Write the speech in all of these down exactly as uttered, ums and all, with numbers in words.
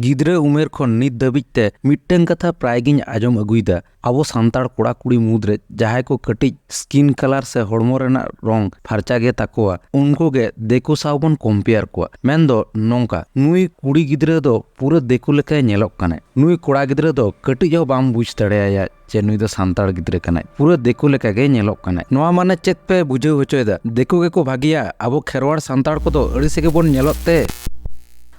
ᱜᱤᱫᱽᱨᱟᱹ ᱩᱢᱮᱨ ᱠᱷᱚᱱ ᱱᱤᱛ ᱫᱷᱟᱹᱵᱤᱡ ᱛᱮ ᱢᱤᱫᱴᱟᱝ ᱠᱟᱛᱷᱟ ᱯᱨᱟᱭ ᱜᱤᱧ ᱟᱸᱡᱚᱢ ᱟᱹᱜᱩᱭᱮᱫᱟ, ᱟᱵᱚ ᱥᱟᱱᱛᱟᱲ ᱠᱚᱲᱟ ᱠᱩᱲᱤ ᱢᱩᱫᱽᱨᱮ ᱡᱟᱦᱟᱸᱭ ᱠᱚ ᱠᱟᱹᱴᱤᱡ ᱥᱠᱤᱱ ᱠᱟᱞᱟᱨ ᱥᱮ ᱦᱚᱲᱢᱚ ᱨᱮᱱᱟᱜ ᱨᱚᱝ ᱯᱷᱟᱨᱪᱟ ᱜᱮ ᱛᱟᱠᱚᱣᱟ, ᱩᱱᱠᱩ ᱜᱮ ᱫᱤᱠᱩ ᱥᱟᱶ ᱵᱚᱱ ᱠᱚᱢᱯᱮᱭᱟᱨ ᱠᱚᱣᱟ᱾ ᱢᱮᱱᱫᱚ ᱱᱚᱝᱠᱟ, ᱱᱩᱭ ᱠᱩᱲᱤ ᱜᱤᱫᱽᱨᱟᱹ ᱫᱚ ᱯᱩᱨᱟᱹ ᱫᱤᱠᱩ ᱞᱮᱠᱟᱭ ᱧᱮᱞᱚᱜ ᱠᱟᱱᱟᱭ, ᱱᱩᱭ ᱠᱚᱲᱟ ᱜᱤᱫᱽᱨᱟᱹ ᱫᱚ ᱠᱟᱹᱴᱤᱡ ᱦᱚᱸ ᱵᱟᱢ ᱵᱩᱡᱽ ᱫᱟᱲᱮᱭᱟᱭᱟ ᱡᱮ ᱱᱩᱭ ᱫᱚ ᱥᱟᱱᱛᱟᱲ ᱜᱤᱫᱽᱨᱟᱹ ᱠᱟᱱᱟᱭ, ᱯᱩᱨᱟᱹ ᱫᱤᱠᱩ ᱞᱮᱠᱟ ᱜᱮ ᱧᱮᱞᱚᱜ ᱠᱟᱱᱟᱭ᱾ ᱱᱚᱣᱟ ᱢᱟᱱᱮ ᱪᱮᱫ ᱯᱮ ᱵᱩᱡᱷᱟᱹᱣ ᱦᱚᱪᱚᱭᱮᱫᱟ? ᱫᱤᱠᱩ ᱜᱮᱠᱚ ᱵᱷᱟᱜᱮᱭᱟ, ᱟᱵᱚ ᱠᱷᱮᱨᱣᱟᱲ ᱥᱟᱱᱛᱟᱲ ᱠᱚᱫᱚ ᱟᱹᱲᱤᱥ ᱜᱮᱵᱚᱱ ᱧᱮᱞᱚᱜ ᱛᱮ?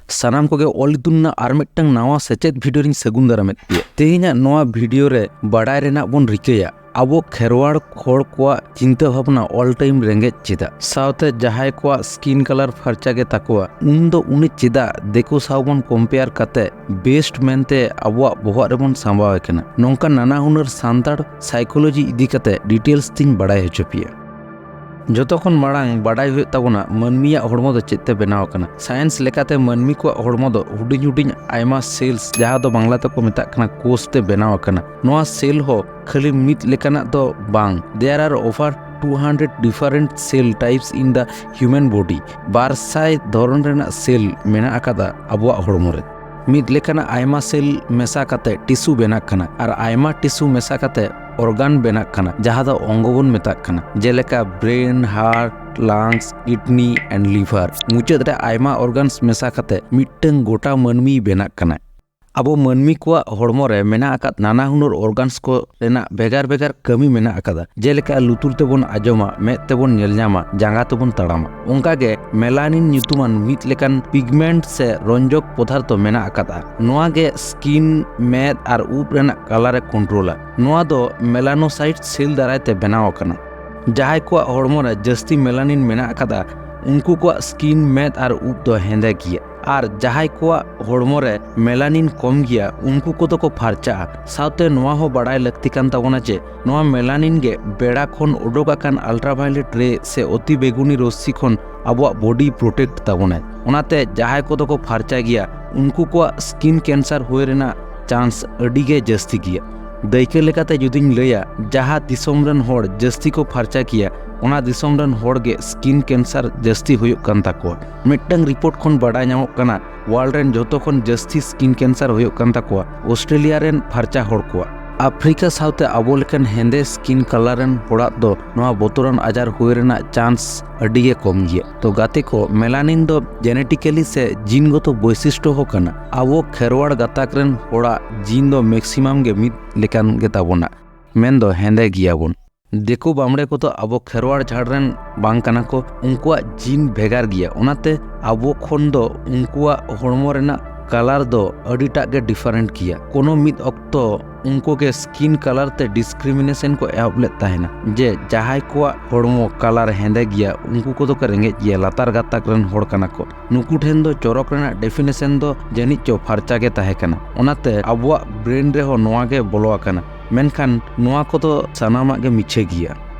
ᱥᱟᱱᱟᱢ ᱠᱚᱜᱮ ᱚᱞ ᱤᱛᱩᱱ ᱨᱮᱱᱟᱜ ᱟᱨ ᱢᱤᱫᱴᱟᱝ ᱱᱟᱣᱟ ᱥᱮᱪᱮᱫ ᱵᱷᱤᱰᱤᱭᱳ ᱨᱤᱧ ᱥᱟᱹᱜᱩᱱ ᱫᱟᱨᱟᱢᱮᱫ ᱯᱮᱭᱟ᱾ ᱛᱮᱦᱮᱧᱟᱜ ᱱᱚᱣᱟ ᱵᱷᱤᱰᱤᱭᱳ ᱨᱮ ᱵᱟᱰᱟᱭ ᱨᱮᱱᱟᱜ ᱵᱚᱱ ᱨᱤᱠᱟᱹᱭᱟ ᱟᱵᱚ ᱠᱷᱮᱨᱣᱟᱲ ᱦᱚᱲ ᱠᱚᱣᱟᱜ ᱪᱤᱱᱛᱟᱹ ᱵᱷᱟᱵᱽᱱᱟ all time ᱨᱮᱸᱜᱮᱡ ᱪᱮᱫᱟᱜ? ᱥᱟᱶᱛᱮ ᱡᱟᱦᱟᱸᱭ ᱠᱚᱣᱟᱜ ᱥᱠᱤᱱ ᱠᱟᱞᱟᱨ ᱯᱷᱟᱨᱪᱟ ᱜᱮ ᱛᱟᱠᱚᱣᱟ, ᱩᱱ ᱫᱚ ᱩᱱᱤ ᱪᱮᱫᱟᱜ ᱫᱤᱠᱩ ᱥᱟᱶ ᱵᱚᱱ ᱠᱚᱢᱯᱮᱭᱟᱨ ᱠᱟᱛᱮ ᱵᱮᱥᱴ ᱢᱮᱱᱛᱮ ᱟᱵᱚᱣᱟᱜ ᱵᱚᱦᱚᱜ ᱨᱮᱵᱚᱱ ᱥᱟᱢᱵᱟᱣᱮ ᱠᱟᱱᱟ? ᱱᱚᱝᱠᱟ ᱱᱟᱱᱟ ᱦᱩᱱᱟᱹᱨ ᱥᱟᱱᱛᱟᱲ ᱥᱟᱭᱠᱳᱞᱚᱡᱤ ᱤᱫᱤ ᱠᱟᱛᱮ ᱰᱤᱴᱮᱞᱥ ᱛᱤᱧ ᱵᱟᱰᱟᱭ ᱦᱚᱪᱚ ᱯᱮᱭᱟ᱾ ᱡᱚᱛᱚ ᱠᱷᱚᱱ ᱢᱟᱲᱟᱝ ᱵᱟᱰᱟᱭ ᱦᱩᱭᱩᱜ ᱛᱟᱵᱚᱱᱟ ᱢᱟᱹᱱᱢᱤᱭᱟᱜ ᱦᱚᱲᱢᱚ ᱫᱚ ᱪᱮᱫ ᱛᱮ ᱵᱮᱱᱟᱣ ᱟᱠᱟᱱᱟ᱾ ᱥᱟᱭᱮᱱᱥ ᱞᱮᱠᱟᱛᱮ ᱢᱟᱹᱱᱢᱤ ᱠᱚᱣᱟᱜ ᱦᱚᱲᱢᱚ ᱫᱚ ᱦᱩᱰᱤᱧ ᱦᱩᱰᱤᱧ ᱟᱭᱢᱟ ᱥᱮᱞᱥ, ᱡᱟᱦᱟᱸ ᱫᱚ ᱵᱟᱝᱞᱟ ᱛᱮᱠᱚ ᱢᱮᱛᱟᱜ ᱠᱟᱱᱟ ᱠᱳᱥ, ᱛᱮ ᱵᱮᱱᱟᱣ ᱟᱠᱟᱱᱟ᱾ ᱱᱚᱣᱟ ᱥᱮᱞ ᱦᱚᱸ ᱠᱷᱟᱹᱞᱤ ᱢᱤᱫ ᱞᱮᱠᱟᱱᱟᱜ ᱫᱚ ᱵᱟᱝ, there are over two hundred different cell types in the human body. ᱵᱟᱨ ᱥᱟᱭ ᱫᱷᱚᱨᱚᱱ ᱨᱮᱱᱟᱜ ᱥᱮᱞ ᱢᱮᱱᱟᱜ ᱟᱠᱟᱫᱟ ᱟᱵᱚᱣᱟᱜ ᱦᱚᱲᱢᱚ ᱨᱮ᱾ ᱢᱤᱫ ᱞᱮᱠᱟᱱᱟᱜ ᱟᱭᱢᱟ ᱥᱮᱞ ᱢᱮᱥᱟ ᱠᱟᱛᱮ ᱴᱤᱥᱩ ᱵᱮᱱᱟᱜ ᱠᱟᱱᱟ, ᱟᱨ ᱟᱭᱢᱟ ᱴᱤᱥᱩ ᱢᱮᱥᱟ ᱠᱟᱛᱮ ᱚᱨᱜᱟᱱ ᱵᱮᱱᱟᱜ ᱠᱟᱱᱟ, ᱡᱟᱦᱟᱸ ᱫᱚ ᱚᱝᱜᱚ ᱵᱚᱱ ᱢᱮᱛᱟᱜ ᱠᱟᱱᱟ, ᱡᱮᱞᱮᱠᱟ brain, heart, lungs, kidney and liver᱾ ᱢᱩᱪᱟᱹᱫ ᱨᱮ ᱟᱭᱢᱟ ᱚᱨᱜᱟᱱᱥ ᱢᱮᱥᱟ ᱠᱟᱛᱮ ᱢᱤᱫᱴᱟᱝ ᱜᱚᱴᱟ ᱢᱟᱹᱱᱢᱤᱭ ᱵᱮᱱᱟᱜ ᱠᱟᱱᱟ᱾ ᱟᱵᱚ ᱢᱟᱹᱱᱢᱤ ᱠᱚᱣᱟᱜ ᱦᱚᱲᱢᱚ ᱨᱮ ᱢᱮᱱᱟᱜ ᱟᱠᱟᱫ ᱱᱟᱱᱟ ᱦᱩᱱᱟᱹᱨ ᱚᱨᱜᱟᱱᱥ ᱠᱚ ᱨᱮᱱᱟᱜ ᱵᱷᱮᱜᱟᱨ ᱵᱷᱮᱜᱟᱨ ᱠᱟᱹᱢᱤ ᱢᱮᱱᱟᱜ ᱟᱠᱟᱫᱟ, ᱡᱮᱞᱮᱠᱟ ᱞᱩᱛᱩᱨ ᱛᱮᱵᱚᱱ ᱟᱸᱡᱚᱢᱟ, ᱢᱮᱫ ᱛᱮᱵᱚᱱ ᱧᱮᱞ ᱧᱟᱢᱟ, ᱡᱟᱸᱜᱟ ᱛᱮᱵᱚᱱ ᱛᱟᱲᱟᱢᱟ᱾ ᱚᱱᱠᱟ ᱜᱮ ᱢᱮᱞᱟᱱᱤᱱ ᱧᱩᱛᱩᱢᱟᱱ ᱢᱤᱫ ᱞᱮᱠᱟᱱ ᱯᱤᱜᱢᱮᱱᱴ ᱥᱮ ᱨᱚᱧᱡᱚᱠ ᱯᱚᱫᱟᱨᱛᱷᱚ ᱢᱮᱱᱟᱜ ᱟᱠᱟᱫᱟ᱾ ᱱᱚᱣᱟ ᱜᱮ ᱥᱠᱤᱱ, ᱢᱮᱫ ᱟᱨ ᱩᱵ ᱨᱮᱱᱟᱜ ᱠᱟᱞᱟᱨ ᱮ ᱠᱚᱱᱴᱨᱳᱞᱟ᱾ ᱱᱚᱣᱟ ᱫᱚ ᱢᱮᱞᱟᱱᱳᱥᱟᱭᱤᱴ ᱥᱮᱞ ᱫᱟᱨᱟᱭ ᱛᱮ ᱵᱮᱱᱟᱣ ᱟᱠᱟᱱᱟ᱾ ᱡᱟᱦᱟᱸᱭ ᱠᱚᱣᱟᱜ ᱦᱚᱲᱢᱚ ᱨᱮ ᱡᱟᱹᱥᱛᱤ ᱢᱮᱞᱟᱱᱤᱱ ᱢᱮᱱᱟᱜ ᱟᱠᱟᱫᱟ, ᱩᱱᱠᱩ ᱠᱚᱣᱟᱜ ᱥᱠᱤᱱ, ᱢᱮᱫ ᱟᱨ ᱩᱵ ᱫᱚ ᱦᱮᱸᱫᱮ ᱜᱮᱭᱟ᱾ ᱟᱨ ᱡᱟᱦᱟᱸᱭ ᱠᱚᱣᱟᱜ ᱦᱚᱲᱢᱚ ᱨᱮ ᱢᱮᱞᱟᱱᱤᱱ ᱠᱚᱢ ᱜᱮᱭᱟ, ᱩᱱᱠᱩ ᱠᱚᱫᱚ ᱠᱚ ᱯᱷᱟᱨᱪᱟᱜᱼᱟ᱾ ᱥᱟᱶᱛᱮ ᱱᱚᱣᱟ ᱦᱚᱸ ᱵᱟᱲᱟᱭ ᱞᱟᱹᱠᱛᱤ ᱠᱟᱱ ᱛᱟᱵᱚᱱᱟ ᱡᱮ ᱱᱚᱣᱟ ᱢᱮᱞᱟᱱᱤᱱ ᱜᱮ ᱵᱮᱲᱟ ᱠᱷᱚᱱ ᱚᱰᱚᱠ ᱟᱠᱟᱱ ᱟᱞᱴᱨᱟᱵᱷᱟᱭᱞᱮᱴ ᱨᱮ ᱥᱮ ᱚᱛᱤ ᱵᱮᱜᱩᱱᱤ ᱨᱚᱥᱥᱤ ᱠᱷᱚᱱ ᱟᱵᱚᱣᱟᱜ ᱵᱚᱰᱤ ᱯᱨᱚᱴᱮᱠᱴ ᱛᱟᱵᱚᱱᱟᱭ᱾ ᱚᱱᱟᱛᱮ ᱡᱟᱦᱟᱸᱭ ᱠᱚᱫᱚ ᱠᱚ ᱯᱷᱟᱨᱪᱟ ᱜᱮᱭᱟ, ᱩᱱᱠᱩ ᱠᱚᱣᱟᱜ ᱥᱠᱤᱱ ᱠᱮᱱᱥᱟᱨ ᱦᱩᱭ ᱨᱮᱱᱟᱜ ᱪᱟᱱᱥ ᱟᱹᱰᱤ ᱜᱮ ᱡᱟᱹᱥᱛᱤ ᱜᱮᱭᱟ᱾ ᱫᱟᱹᱭᱠᱟᱹ ᱞᱮᱠᱟᱛᱮ ᱡᱩᱫᱤᱧ ᱞᱟᱹᱭᱟ, ᱡᱟᱦᱟᱸ ᱫᱤᱥᱚᱢ ᱨᱮᱱ ᱦᱚᱲ ᱡᱟᱹᱥᱛᱤ ᱠᱚ ᱯᱷᱟᱨᱪᱟ ᱜᱮᱭᱟ, ᱚᱱᱟ ᱫᱤᱥᱚᱢ ᱨᱮᱱ ᱦᱚᱲ ᱜᱮ ᱥᱠᱤᱱ ᱠᱮᱱᱥᱟᱨ ᱡᱟᱹᱥᱛᱤ ᱦᱩᱭᱩᱜ ᱠᱟᱱ ᱛᱟᱠᱚᱣᱟ᱾ ᱢᱤᱫᱴᱟᱝ ᱨᱤᱯᱳᱨᱴ ᱠᱷᱚᱱ ᱵᱟᱰᱟᱭ ᱧᱟᱢᱚᱜ ᱠᱟᱱᱟ, ᱣᱟᱨᱞᱰ ᱨᱮᱱ ᱡᱷᱚᱛᱚ ᱠᱷᱚᱱ ᱡᱟᱹᱥᱛᱤ ᱥᱠᱤᱱ ᱠᱮᱱᱥᱟᱨ ᱦᱩᱭᱩᱜ ᱠᱟᱱ ᱛᱟᱠᱚᱣᱟ ᱚᱥᱴᱨᱮᱞᱤᱭᱟ ᱨᱮᱱ ᱯᱷᱟᱨᱪᱟ ᱦᱚᱲ ᱠᱚᱣᱟᱜ᱾ ᱟᱯᱷᱨᱤᱠᱟ ᱥᱟᱶᱛᱮ ᱟᱵᱚ ᱞᱮᱠᱟᱱ ᱦᱮᱸᱫᱮ ᱥᱠᱤᱱ ᱠᱟᱞᱟᱨ ᱨᱮᱱ ᱦᱚᱲᱟᱜ ᱫᱚ ᱱᱚᱣᱟ ᱵᱚᱛᱚᱨᱟᱱ ᱟᱡᱟᱨ ᱦᱩᱭ ᱨᱮᱱᱟᱜ ᱪᱟᱱᱥ ᱟᱹᱰᱤ ᱜᱮ ᱠᱚᱢ ᱜᱮᱭᱟ᱾ ᱛᱚ ᱜᱟᱛᱮ ᱠᱚ, ᱢᱮᱞᱟᱱᱤᱱ ᱫᱚ ᱡᱮᱱᱮᱴᱤᱠᱟᱞᱤ ᱥᱮ ᱡᱤᱱᱜᱚᱛᱚ ᱵᱳᱭᱥᱤᱥᱴᱚ ᱦᱚᱸ ᱠᱟᱱᱟ᱾ ᱟᱵᱚ ᱠᱷᱮᱨᱣᱟᱲ ᱜᱟᱛᱟᱠ ᱨᱮᱱ ᱦᱚᱲᱟᱜ ᱡᱤᱱ ᱫᱚ ᱢᱮᱠᱥᱤᱢᱟᱢ ᱜᱮ ᱢᱤᱫ ᱞᱮᱠᱟᱱ ᱜᱮ ᱛᱟᱵᱚᱱᱟ, ᱢᱮᱱᱫᱚ ᱦᱮᱸᱫᱮ ᱜᱮᱭᱟᱵᱚᱱ᱾ ᱫᱤᱠᱩ ᱵᱟᱢᱲᱮ ᱠᱚᱫᱚ ᱟᱵᱚ ᱠᱷᱮᱨᱣᱟᱲ ᱡᱷᱟᱲ ᱨᱮᱱ ᱵᱟᱝ ᱠᱟᱱᱟ ᱠᱚ, ᱩᱱᱠᱩᱣᱟᱜ ᱡᱤᱱ ᱵᱷᱮᱜᱟᱨ ᱜᱮᱭᱟ᱾ ᱚᱱᱟᱛᱮ ᱟᱵᱚ ᱠᱷᱚᱱ ᱫᱚ ᱩᱱᱠᱩᱣᱟᱜ ᱦᱚᱲᱢᱚ ᱨᱮᱱᱟᱜ ᱠᱟᱞᱟᱨ ᱫᱚ ᱟᱹᱰᱤᱴᱟᱜ ᱜᱮ ᱰᱤᱯᱷᱟᱨᱮᱱᱴ ᱜᱮᱭᱟ᱾ ᱠᱳᱱᱳ ᱢᱤᱫ ᱚᱠᱛᱚ ᱩᱱᱠᱩ ᱜᱮ ᱥᱠᱤᱱ ᱠᱟᱞᱟᱨ ᱛᱮ ᱰᱤᱥᱠᱨᱤᱢᱤᱱᱮᱥᱚᱱ ᱠᱚ ᱮᱦᱚᱵ ᱞᱮᱫ ᱛᱟᱦᱮᱱᱟ, ᱡᱮ ᱡᱟᱦᱟᱸᱭ ᱠᱚᱣᱟᱜ ᱦᱚᱲᱢᱚ ᱠᱟᱞᱟᱨ ᱦᱮᱸᱫᱮ ᱜᱮᱭᱟ, ᱩᱱᱠᱩ ᱠᱚᱫᱚ ᱠᱚ ᱨᱮᱸᱜᱮᱡ ᱜᱮᱭᱟ, ᱞᱟᱛᱟᱨ ᱜᱟᱛᱟᱠ ᱨᱮᱱ ᱦᱚᱲ ᱠᱟᱱᱟ ᱠᱚ᱾ ᱱᱩᱠᱩ ᱴᱷᱮᱱ ᱫᱚ ᱪᱚᱨᱚᱠ ᱨᱮᱱᱟᱜ ᱰᱮᱯᱷᱤᱱᱮᱥᱚᱱ ᱫᱚ ᱡᱟᱹᱱᱤᱡ ᱪᱚ ᱯᱷᱟᱨᱪᱟ ᱜᱮ ᱛᱟᱦᱮᱸ ᱠᱟᱱᱟ᱾ ᱚᱱᱟᱛᱮ ᱟᱵᱚᱣᱟᱜ ᱵᱨᱮᱱ ᱨᱮᱦᱚᱸ ᱱᱚᱣᱟ ᱜᱮ ᱵᱚᱞᱚ ᱟᱠᱟᱱᱟ᱾ ᱢᱮᱱᱠᱷᱟᱱ ᱱᱚᱣᱟ ᱠᱚᱫᱚ ᱥᱟᱱᱟᱢᱟᱜ ᱜᱮ ᱢᱤᱪᱷᱟᱹ ᱜᱮᱭᱟ᱾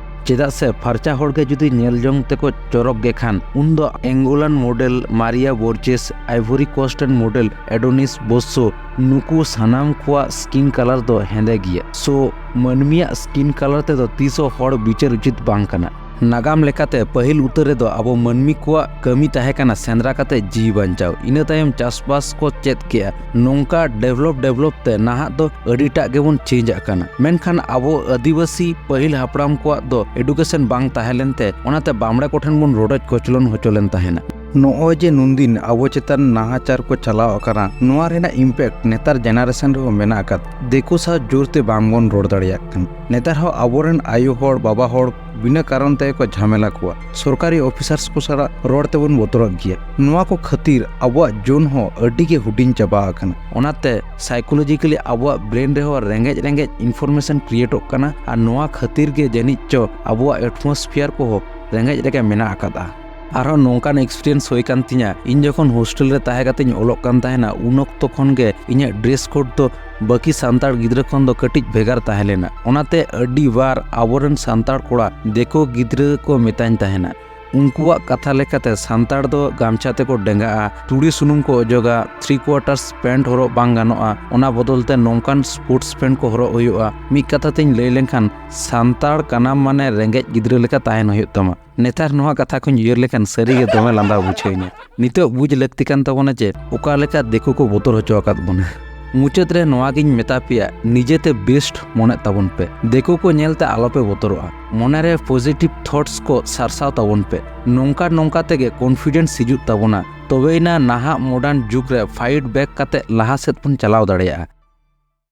ᱪᱮᱫᱟᱜ ᱥᱮ ᱯᱷᱟᱨᱪᱟ ᱦᱚᱲ ᱜᱮ ᱡᱩᱫᱤ ᱧᱮᱞ ᱡᱚᱝ ᱛᱮᱠᱚ ᱪᱚᱨᱚᱠ ᱜᱮ ᱠᱷᱟᱱ, ᱩᱱᱫᱚ ᱮᱝᱜᱳᱞᱟᱱ ᱢᱚᱰᱮᱞ ᱢᱟᱨᱤᱭᱟ ᱵᱳᱨᱡᱮᱥ, ᱟᱭᱵᱷᱚᱨᱤ ᱠᱳᱥᱴ ᱨᱮᱱ ᱢᱚᱰᱮᱞ ᱮᱰᱳᱱᱤᱥ ᱵᱳᱥᱥᱳ, ᱱᱩᱠᱩ ᱥᱟᱱᱟᱢ ᱠᱚᱣᱟᱜ ᱥᱠᱤᱱ ᱠᱟᱞᱟᱨ ᱫᱚ ᱦᱮᱸᱫᱮ ᱜᱮᱭᱟ᱾ ᱥᱳ, ᱢᱟᱹᱱᱢᱤᱭᱟᱜ ᱥᱠᱤᱱ ᱠᱟᱞᱟᱨ ᱛᱮᱫᱚ ᱛᱤᱥ ᱦᱚᱸ ᱦᱚᱲ ᱵᱤᱪᱟᱹᱨ ᱩᱪᱤᱛ ᱵᱟᱝ ᱠᱟᱱᱟ᱾ ᱱᱟᱜᱟᱢ ᱞᱮᱠᱟᱛᱮ ᱯᱟᱹᱦᱤᱞ ᱩᱛᱟᱹᱨ ᱨᱮᱫᱚ ᱟᱵᱚ ᱢᱟᱹᱱᱢᱤ ᱠᱚᱣᱟᱜ ᱠᱟᱹᱢᱤ ᱛᱟᱦᱮᱸ ᱠᱟᱱᱟ ᱥᱮᱸᱫᱽᱨᱟ ᱠᱟᱛᱮ ᱡᱤᱣᱤ ᱵᱟᱧᱪᱟᱣ᱾ ᱤᱱᱟᱹ ᱛᱟᱭᱚᱢ ᱪᱟᱥᱵᱟᱥ ᱠᱚ ᱪᱮᱫ ᱠᱮᱜᱼᱟ᱾ ᱱᱚᱝᱠᱟ ᱰᱮᱵᱷᱞᱚᱯ ᱰᱮᱵᱷᱞᱚᱯ ᱛᱮ ᱱᱟᱦᱟᱜ ᱫᱚ ᱟᱹᱰᱤᱴᱟᱜ ᱜᱮᱵᱚᱱ ᱪᱮᱧᱡᱽ ᱟᱜ ᱠᱟᱱᱟ᱾ ᱢᱮᱱᱠᱷᱟᱱ ᱟᱵᱚ ᱟᱹᱫᱤᱵᱟᱹᱥᱤ ᱯᱟᱹᱦᱤᱞ ᱦᱟᱯᱲᱟᱢ ᱠᱚᱣᱟᱜ ᱫᱚ ᱮᱰᱩᱠᱮᱥᱚᱱ ᱵᱟᱝ ᱛᱟᱦᱮᱸ ᱞᱮᱱᱛᱮ, ᱚᱱᱟᱛᱮ ᱵᱟᱢᱲᱮ ᱠᱚᱴᱷᱮᱱ ᱵᱚᱱ ᱨᱚᱰᱚᱡ ᱠᱚᱪᱞᱚᱱ ᱦᱚᱪᱚ ᱞᱮᱱ ᱛᱟᱦᱮᱱᱟ᱾ ᱱᱚᱜᱼᱚᱭ ᱡᱮ ᱱᱩᱱᱫᱤᱱ ᱟᱵᱚ ᱪᱮᱛᱟᱱ ᱱᱟᱦᱟᱪᱟᱨ ᱠᱚ ᱪᱟᱞᱟᱣ ᱟᱠᱟᱱᱟ, ᱱᱚᱣᱟ ᱨᱮᱱᱟᱜ ᱤᱢᱯᱮᱠᱴ ᱱᱮᱛᱟᱨ ᱡᱮᱱᱟᱨᱮᱥᱚᱱ ᱨᱮᱦᱚᱸ ᱢᱮᱱᱟᱜ ᱟᱠᱟᱫ᱾ ᱫᱤᱠᱩ ᱥᱟᱶ ᱡᱳᱨᱛᱮ ᱵᱟᱝᱵᱚᱱ ᱨᱚᱲ ᱫᱟᱲᱮᱭᱟᱜ ᱠᱟᱱᱟ᱾ ᱱᱮᱛᱟᱨ ᱦᱚᱸ ᱟᱵᱚᱨᱮᱱ ᱟᱭᱳ ᱦᱚᱲ, ᱵᱟᱵᱟ ᱦᱚᱲ ᱵᱤᱱᱟᱹ ᱠᱟᱨᱚᱱ ᱛᱮᱜᱮ ᱠᱚ ᱡᱷᱟᱢᱮᱞᱟ ᱠᱚᱣᱟ᱾ ᱥᱚᱨᱠᱟᱨᱤ ᱚᱯᱷᱤᱥᱟᱨᱥ ᱠᱚ ᱥᱟᱞᱟᱜ ᱨᱚᱲ ᱛᱮᱵᱚᱱ ᱵᱚᱛᱚᱨᱚᱜ ᱜᱮᱭᱟ᱾ ᱱᱚᱣᱟ ᱠᱚ ᱠᱷᱟᱹᱛᱤᱨ ᱟᱵᱚᱣᱟᱜ ᱡᱳᱱ ᱦᱚᱸ ᱟᱹᱰᱤ ᱜᱮ ᱦᱩᱰᱤᱧ ᱪᱟᱵᱟ ᱟᱠᱟᱱᱟ᱾ ᱚᱱᱟᱛᱮ ᱥᱟᱭᱠᱳᱞᱚᱡᱤᱠᱟᱞᱤ ᱟᱵᱚᱣᱟᱜ ᱵᱨᱮᱱ ᱨᱮᱦᱚᱸ ᱨᱮᱸᱜᱮᱡ ᱨᱮᱸᱜᱮᱡ ᱤᱱᱯᱷᱚᱨᱢᱮᱥᱚᱱ ᱠᱨᱤᱭᱮᱴᱚᱜ ᱠᱟᱱᱟ, ᱟᱨ ᱱᱚᱣᱟ ᱠᱷᱟᱹᱛᱤᱨ ᱜᱮ ᱡᱟᱹᱱᱤᱡ ᱪᱚ ᱟᱵᱚᱣᱟᱜ ᱮᱴᱢᱚᱥᱯᱷᱤᱭᱟᱨ ᱠᱚᱦᱚᱸ ᱨᱮᱸᱜᱮᱡ ᱨᱮᱜᱮ ᱢᱮᱱᱟᱜ ᱟᱠᱟᱫᱟ᱾ ᱟᱨᱦᱚᱸ ᱱᱚᱝᱠᱟᱱ ᱮᱠᱥᱯᱤᱨᱤᱭᱮᱱᱥ ᱦᱩᱭ ᱠᱟᱱ ᱛᱤᱧᱟ, ᱤᱧ ᱡᱚᱠᱷᱚᱱ ᱦᱳᱥᱴᱮᱞ ᱨᱮ ᱛᱟᱦᱮᱸ ᱠᱟᱛᱮᱧ ᱚᱞᱚᱜ ᱠᱟᱱ ᱛᱟᱦᱮᱱᱟ, ᱩᱱ ᱚᱠᱛᱚ ᱠᱷᱚᱱ ᱜᱮ ᱤᱧᱟᱹᱜ ᱰᱨᱮᱥ ᱠᱳᱰ ᱫᱚ ᱵᱟᱹᱠᱤ ᱥᱟᱱᱛᱟᱲ ᱜᱤᱫᱽᱨᱟᱹ ᱠᱷᱚᱱ ᱫᱚ ᱠᱟᱹᱴᱤᱡ ᱵᱷᱮᱜᱟᱨ ᱛᱟᱦᱮᱸ ᱞᱮᱱᱟ᱾ ᱚᱱᱟᱛᱮ ᱟᱹᱰᱤ ᱵᱟᱨ ᱟᱵᱚᱨᱮᱱ ᱥᱟᱱᱛᱟᱲ ᱠᱚᱲᱟ ᱫᱤᱠᱩ ᱜᱤᱫᱽᱨᱟᱹ ᱠᱚ ᱢᱮᱛᱟᱧ ᱛᱟᱦᱮᱱᱟ, ᱩᱱᱠᱩᱣᱟᱜ ᱠᱟᱛᱷᱟ ᱞᱮᱠᱟᱛᱮ ᱥᱟᱱᱛᱟᱲ ᱫᱚ ᱜᱟᱢᱪᱷᱟ ᱛᱮᱠᱚ ᱰᱮᱸᱜᱟᱜᱼᱟ, ᱛᱩᱲᱤ ᱥᱩᱱᱩᱢ ᱠᱚ ᱚᱡᱚᱜᱟ, ᱛᱷᱨᱤ ᱠᱳᱣᱟᱴᱟᱨᱥ ᱯᱮᱱᱴ ᱦᱚᱨᱚᱜ ᱵᱟᱝ ᱜᱟᱱᱚᱜᱼᱟ, ᱚᱱᱟ ᱵᱚᱫᱚᱞ ᱛᱮ ᱱᱚᱝᱠᱟᱱ ᱥᱯᱳᱨᱴᱥ ᱯᱮᱱᱴ ᱠᱚ ᱦᱚᱨᱚᱜ ᱦᱩᱭᱩᱜᱼᱟ᱾ ᱢᱤᱫ ᱠᱟᱛᱷᱟ ᱛᱮᱧ ᱞᱟᱹᱭ ᱞᱮᱱᱠᱷᱟᱱ, ᱥᱟᱱᱛᱟᱲ ᱠᱟᱱᱟᱢ ᱢᱟᱱᱮ ᱨᱮᱸᱜᱮᱡ ᱜᱤᱫᱽᱨᱟᱹ ᱞᱮᱠᱟ ᱛᱟᱦᱮᱱ ᱦᱩᱭᱩᱜ ᱛᱟᱢᱟ᱾ ᱱᱮᱛᱟᱨ ᱱᱚᱣᱟ ᱠᱟᱛᱷᱟ ᱠᱚᱧ ᱩᱭᱦᱟᱹᱨ ᱞᱮᱠᱷᱟᱱ ᱥᱟᱹᱨᱤᱜᱮ ᱫᱚᱢᱮ ᱞᱟᱸᱫᱟ ᱵᱩᱡᱷᱟᱹᱣᱤᱧᱟ᱾ ᱱᱤᱛᱚᱜ ᱵᱩᱡᱽ ᱞᱟᱹᱠᱛᱤ ᱠᱟᱱ ᱛᱟᱵᱚᱱᱟ ᱡᱮ ᱚᱠᱟ ᱞᱮᱠᱟ ᱫᱤᱠᱩ ᱠᱚ ᱵᱚᱛᱚᱨ ᱦᱚᱪᱚ ᱟᱠᱟᱫ ᱵᱚᱱᱟ᱾ ᱢᱩᱪᱟᱹᱫ ᱨᱮ ᱱᱚᱣᱟ ᱜᱤᱧ ᱢᱮᱛᱟ ᱯᱮᱭᱟ, ᱱᱤᱡᱮᱛᱮ ᱵᱮᱥᱴ ᱢᱚᱱᱮᱜ ᱛᱟᱵᱚᱱ ᱯᱮ᱾ ᱫᱤᱠᱩ ᱠᱚ ᱧᱮᱞᱛᱮ ᱟᱞᱚᱯᱮ ᱵᱚᱛᱚᱨᱚᱜᱼᱟ᱾ ᱢᱚᱱᱮᱨᱮ ᱯᱚᱡᱤᱴᱤᱵᱷ ᱛᱷᱚᱴᱥ ᱠᱚ ᱥᱟᱨᱥᱟᱣ ᱛᱟᱵᱚᱱ ᱯᱮ᱾ ᱱᱚᱝᱠᱟ ᱱᱚᱝᱠᱟ ᱛᱮᱜᱮ ᱠᱚᱱᱯᱷᱤᱰᱮᱱᱥ ᱦᱤᱡᱩᱜ ᱛᱟᱵᱚᱱᱟ᱾ ᱛᱚᱵᱮᱭᱮᱱᱟ ᱱᱟᱦᱟᱜ ᱢᱚᱰᱟᱨᱱ ᱡᱩᱜᱽ ᱨᱮ ᱯᱷᱟᱭᱤᱴ ᱵᱮᱠ ᱠᱟᱛᱮ ᱞᱟᱦᱟ ᱥᱮᱫ ᱵᱚᱱ ᱪᱟᱞᱟᱣ ᱫᱟᱲᱮᱭᱟᱜᱼᱟ᱾